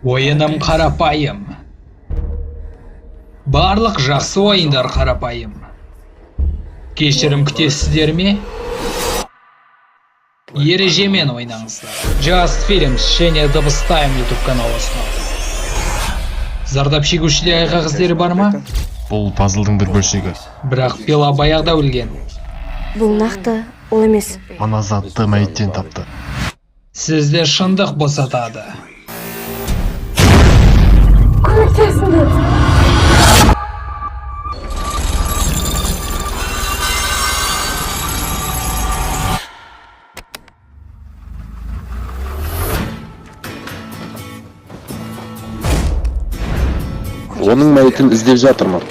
Ойыным қарапайым. Барлық жақсы ойындар қарапайым. Кешірім күтесіздер ме? Ережемен ойнаңыздар. Just Films және Дыбыс Time YouTube каналы ұсынады. Зардап шегушіде айғақ іздері бар ма? Бұл пазлдың бір бөлшегі. Бірақ Пила баяғыда өлген. Бұл нақты ол емес. Мына затты мәйіттен тапты. Сізді шындық босатады. Көмектесіңдер! Оның мәйітін іздеп жатырмын.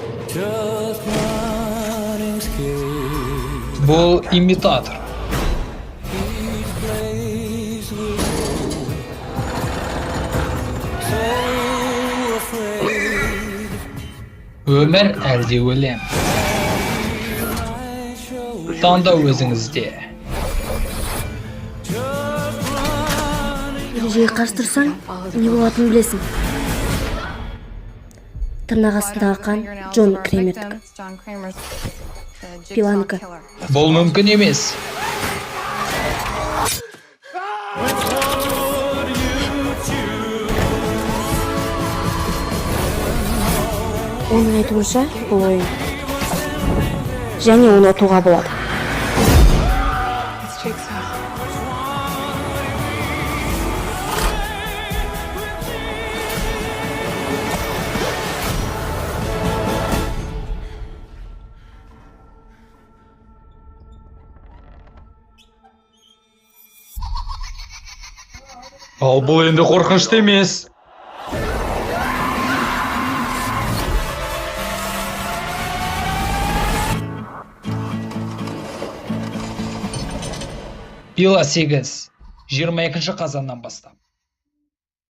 Бұл имитатор. Өмір әлде өлім? Таңдау өзіңізде. Ережеге қарсы тұрсаң, не болатынын білесің. Тырнақ астындағы қан Джон Кремердікі. Пиланікі. Бұл мүмкін емес. Оның айтуынша, бұл ойын. Және оны ұтуға болады. Ал бұл енді қорқынышты емес. Пила 8, 22 қазаннан бастап.